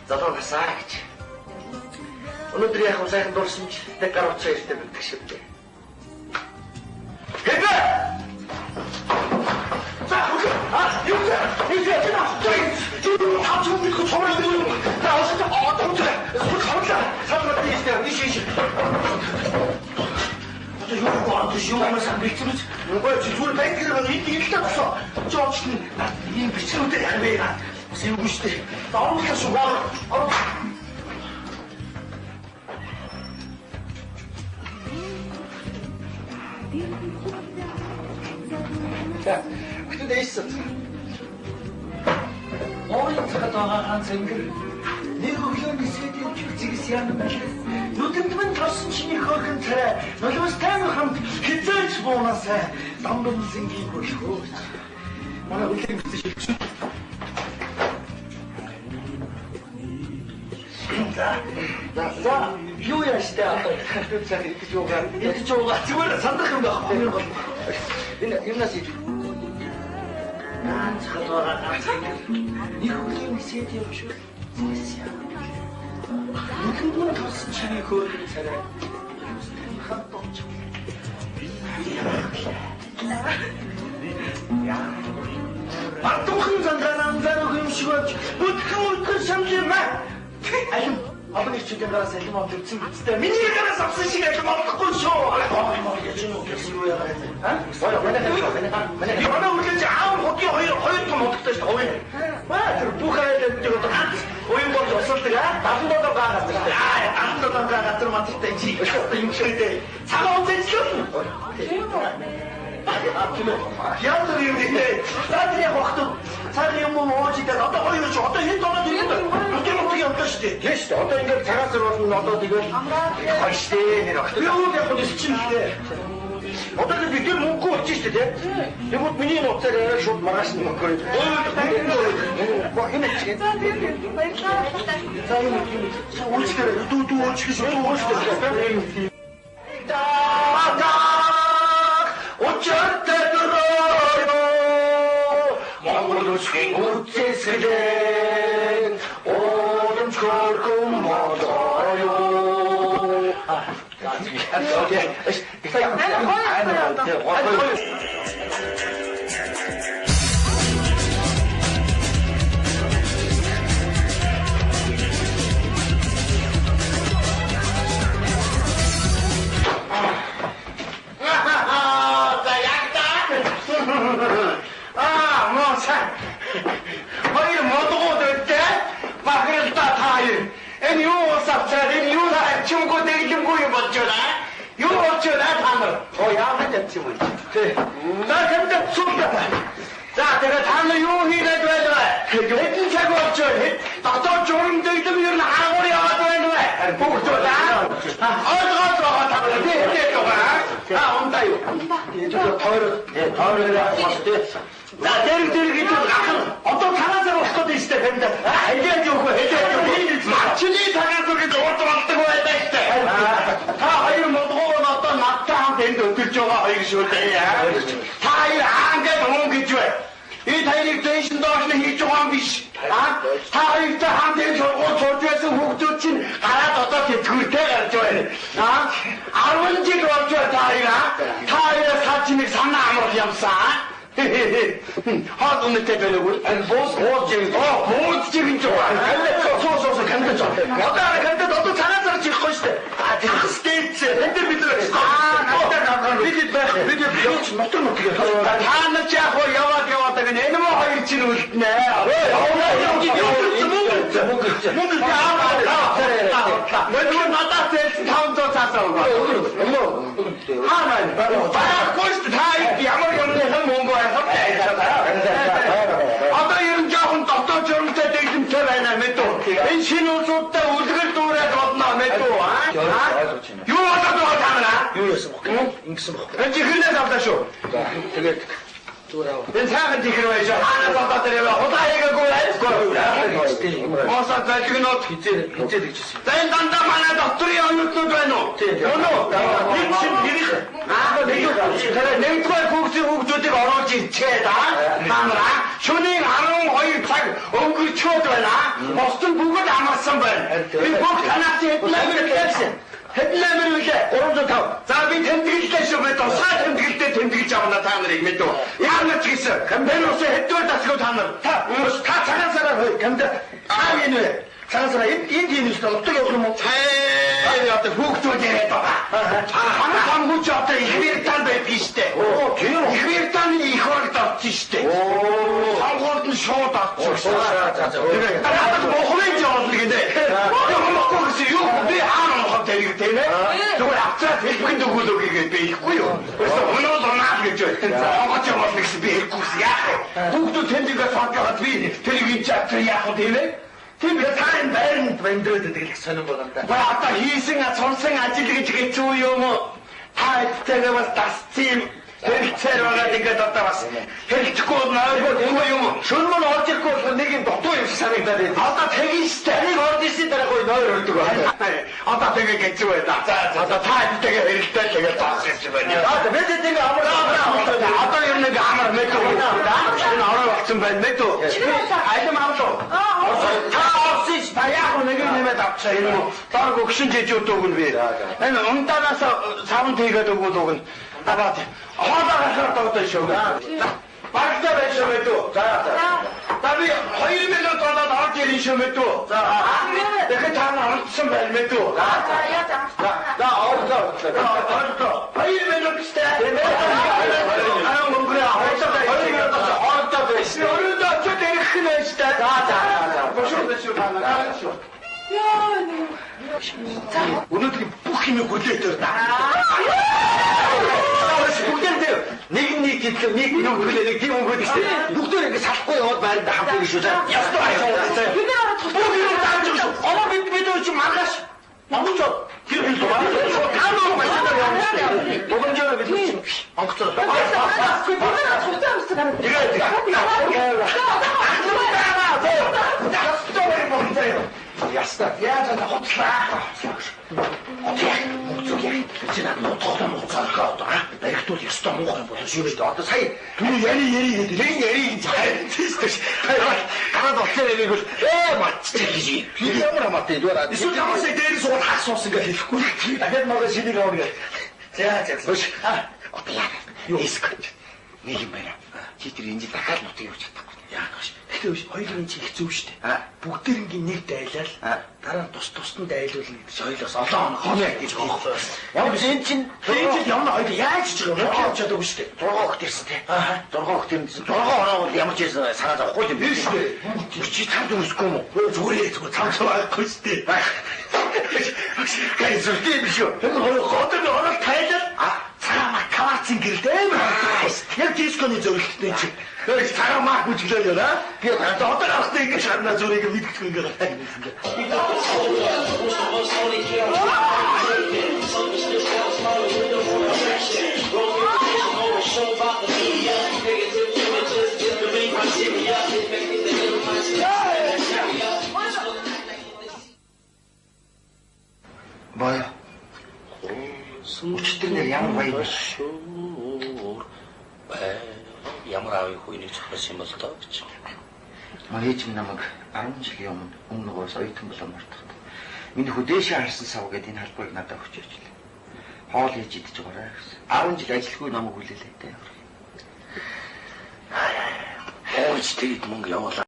Залуу насаа гэж. Өнөөдөр яг сайхан дурсан ч нэг гар утсаа эртээ бэлдэх шиг дээ. Хэдэ! За хөглөө. А юу вэ? Юу вэ? Чи хавч юм бих цомроо юм. За осоо одоо хөглөө. Сүл хавлаа. Садраад ийштэй ийш ийш. Одоо юу гоо тийш юм амаас бэлдсэн биз? Үгүй чи зүгээр банк хэрэг энд илтэй тосоо. Чи очт нь ийм бичрүүдээ яах вэ? Бас юмгүй шүү дээ. Оруулах шүү. Оруу. За, хөтөд ээссэн. Морин цагт байгаа ганц өнгөр нэг өглөө нисээд явчих зэгс яан байлаа. Нүдэнд минь торсон чиний хөөрхөн царай нулимс тайван хамт хизээч буунаасай дамбан зингийг хөлхөөч. Манай хүлээн бичсэн шилжсэн. За, за, за, юу яаштай одоо хөтөд цаг идэж уугаа, идэж уугаа зүгээр сандрах юм байхгүй. Энэ юмнаас ид. Ганц халуугаа ганц нэг өглөө нисээд явчихвал зэгс яан. Нүдэнд минь торсон чиний хөөрхөн царай хамт болчих. Бардуухан зангаар анзаарах юм шиг болж бүтгэн үлдэн шамжимаа. Алим олон ирчүүдийн гараас алим авч үзсэн бидтэй. Миний гараас авсан шиг алим авахгүй шүү. Яаж юм уу? Юу яагаад вэ? А? Манай үлээж аав хотын хоёр том хоттой шүү дээ. Маа тэр бүх айлд нэг одоо ганц уян болж осолдог аа 77 га газар шүү дээ. Аа 77 га газар мадтай чи юм шиг дээ. Цагаан үзэж л. Тийм үү? Янз бүр юм дээ. За тэр яг багт цаг юм уу ууж идээд одоо хоёр шүү. Одоо хэд доноод ирээд нүдэн нутаг явдаа шүү дээ. Тийм шүү дээ. Одоо ингээд цагаан сар болно одоо тэгэл гоё шүү дээ. Нэр багт. Би өөр яг нисчин л дээ. Одоо бид тэр мөнгөгүй болчих шүү дээ, тийм. Тэгвэл миний нууцаар яриад шууд маргааш нь мөнгө. Өө энэ чи. За тийм тийм. Баярлалаа. За юм юм. Үйлчлээрээ дүү дүү үйлчлэх шүү. Дүү үйлчлэх. Учиртай дөрөө Монгол улсын үзэсгэлэн уламж хөрхөн молоё. Хоёр модгууд өдөө бахаралдаа та хоёр. Энэ юу усавцаад энэ юу чимгүй дэглэмгүй юм болж байна? Юу болж байна та нар? Оо яагаад явчих юм бэ? Тэ. За тэмдэг суулгаа. За тэгээ та нар юу хийгээд байна вэ? Хэдэн цаг болж байна? Дотоод журам дэглэм ер нь хаагур яваад байна вэ? Бүгд байна. Ойлгоод байгаа та нар. Тэ тэ байгаа. А унтаа юу? Тэр тойроо бас тэ. За дэрэг дэрэг гэдэг гахал одоо цагаан сар болох гэдэг шүү дээ танд. Хэлээд явах уу? Хэлээд явах. Марчны цагаан сар гэж уур болдог байлаа шүү дээ. Та хоёр модгоо нь одоо надтай хамт энд өдөрж байгаа хоёр шүү дээ. Та хоёр хаангээд хүн гэж бай. Энэ хоёрыг дээш нь доош нь хийж байгаа юм биш. Та хоёртой хамт энэ сургууль сурж байсан хүүхдүүд чинь гараад одоо тэтгэвртэй гарч байна. 10 жил болж байна та хоёр. Та хоёроос хаа чи нэг санаа амрах юмсан. Хоол үнэтэй байна уу? Бууз бууз юм. Оо, бууз жигэн жоо. Суу суу суу кандаж. Одоо кандад одоо цагаан зарж ирэхгүй шүү дээ. А тэр стейц. Энд дээр бид нар аа надад бид байх. Бид явж нотор нутг. Та нар ч яг яваад яваад гэнэ энэ мө хоёр чинь үлднэ. Мөнгө мөнгө аа. Мөнгө надад зээлсэн 500 цаасаа өгөө. Хаа байна? Байхгүй шүү дээ. Та ямар юмны хэн мөнгө Одоо ер нь жоохон дотоод журамтай дэглэмтэй байна мэдүү. Энэ шинэ улсуудтай үлгэр дуурайл болно мэдүү. Юу болоод байгаа та нараа? Юу яасан бох? Ингэсэн бох. Энэ чихрнээс авлаа шүү. Тэгээд зүгээр аваа. Энэ сайхан чихэр байж хаанаас одоо тэр яваа худаа хийгээгүй айгүй. Осоо залгинууд хизээ хизээ тэгжсэн. За энэ дандаа манай докторийн оюутнууд байна уу? Өнөө. Нэг шин гэрих. Аа нэгдүгээр хүүхдийн хүүхдүүдийг оруулж ирчээд аа та нараа шөнийн 12 цаг цаг өнгөрчөөд байна. Босдон бүгд амарсан байна. Би бүх танаас хэдэн амир гэсэн. Хэдэн амир үлээ? 305. За би тэмдэглэлээ шүү. Би тусгай тэмдэглэлтэй тэмдэглэж авна та нарыг мэдв. Яарна ч гэсэн. Тэр усын хэддүгээр дасгав та нар. Та цагаан сараар хой. Камда. Аав энэ вэ? Цагаан сараа энд тийм юм шүү. Нутаг явах юм уу? Цай одоо хүүхдүүд яриад байгаа. Хана хамгууч одоо Их Британд байдаг штэ. Оо тийм үү? Их Британий их орд орсон штэ. Оо. Сонгуульд нь шууд орсон. За за. Тэгээд надад бохомж явуулна гинэ. Би болохгүй гэсэн юу? Би хаана унах тэрийг тийм ээ. Зүгээр авчраад хэлбэгэнд өгөөлөө гэгээд би ихгүй юу? Өстө өнөө унаа гэж байна. Сонгож явуулна гэсэн би ихгүй гэсэн яах вэ? Хүүхдүүд тэнд ингээд сонгож байгаад би тэрийг энэ чатар яах вэ тийм ээ? Тийм би та энэ байранд өндрөөд байдаг л сонирн болоо да. Ба одоо хийсэн цунсан ажил гэж хэцүү юм уу? Та эдтэйгээ бас дасцсан юм. Хэрэгцээр байгаад ингээд одоо бас хэрэгцэхгүй нойргүй тийм юм уу? Шөн мөн орж ирэхгүй болохоор нэг юм дутуу юм шиг санагдаад байна. Одоо тэгин штэ. Таныг орж ирсний дараа гоё нойр өрдөг байна. Одоо тэгээ хэцүү байна. За одоо та эдтэйгээ хэрэлдээ тэгээд зоос юм шиг байна. За бид эднийг амар Одоо ер нь ингээ амар мэдүү. Энэ орой болсон байна мэдүү. Алим авлаа. Та орсон ч та яг нэг нэмээд авчаа энэ мө. Дор гөгшин жижүүд өгнө би. Энэ унтанаас савн тийгээд өгвөл өгнө. Аваад хоолоо гарахаар догдсон шүү. Багтаа байж шүү мэдүү. За за. За би 2 минут болоод орж ирнэ шүү мэдүү. За. Тэгэхээр та нар орцсон байна мэдүү. За за. За орлоо. Орлоо. 2 минут штэ. Аа мөнгө 2 минут орлоо байсан. Өрөөд очиод ирэх нь байж та. За за за. Бошуу шүү та нар шүү. Яа нэг. За Өнөөдөр бүх юм хүлээдээр да. Бүгдээр нэг нэг гэтэл нэг нэг хүлээ нэг тийм өнгөд шүү дээ. Бүгдээр ингэ салахгүй яваад байранд хамт шүү дээ. Ястай байна. Бид нар ороод Бүх юм дааж байгаа шүү. Одоо бид бид чи маргааш онгоцоо тэр хэл дуу. Та нар машинаар явна шүү дээ. Богомжоор бид чи онгоцоо. Бид нар хувцас өмсөж гараад. Тэгээд. Ястай байна. Ястай. Яаж одоо хутлаа. Одоо мөнгө яа. Чи над нутгаа муцаалгаа одоо баригтуул ёстой муухай юм болно шүү дээ. Одоо сая Түүний яри яри гэдэг. нэг яри гэж харин тийш. Гараад болохоор яриг бол матчих гэж. Би ямар хамаатай зүгээр. Эсвэл ямар сая дээр суугаад хах суус ингээ хэлэхгүй. Дахиад мага шинийг авна гэх. За за. Хөш. Одоо яа. Юу эск. Нэг юм байна. Чи тэр энэ жил дахиад нутаг явж чадахгүй. Яа гэж. Гэхдээ биш хоёулын чи их зөв шүү дээ. Бүгдээрнгийн нэг дайлал дараа нь тус тусад нь дайлуулна гэдэг чинь хоёулаас олон хоног хоног гэж байгаа байхгүй юу? Ямар биш энэ чинь Энэ жил явна хоёул яаж ч байгаа юм явж чадаагүй шүү дээ. 6 огт ирсэн те. 6 огт ирсэн. 6 ороо бол ямар ч байсан санаа зовхгүй юм Тийм шүү дээ. Чи цамд өмсөхгүй юм уу? Зүгээр зүгээр цамц байхгүй шүү дээ. Гай зүрхтэй юм шүү. Тэр хоёр хотын орол тайлал цагаан мак каварцын гэрэлт амар харагдав. Яг дисконы зөвлөлттэй чи. Тэр цагаан мак бүжиглээ яа. Би Одоо гарахтаа ингэж харна зүрийг мэдгэдэг ингэ. Боё. Өчтөр нэр ямар баян бэ? Ямар аавын хүүнийг зохиосон юм бол доо гэж. Манай ээж минь намайг 10 жилийн өмнө өмнө нөгөөс оюутан болон мартахад миний хөдөөшөө харсан сав гэдэг энэ халбарыг надад өгч явчихлаа. Хоол хийж идэж байгаарай гэсэн. 10 жил ажилгүй намайг хүлээлээ дээ. Ууж тэгэд мөнгө явуулаа.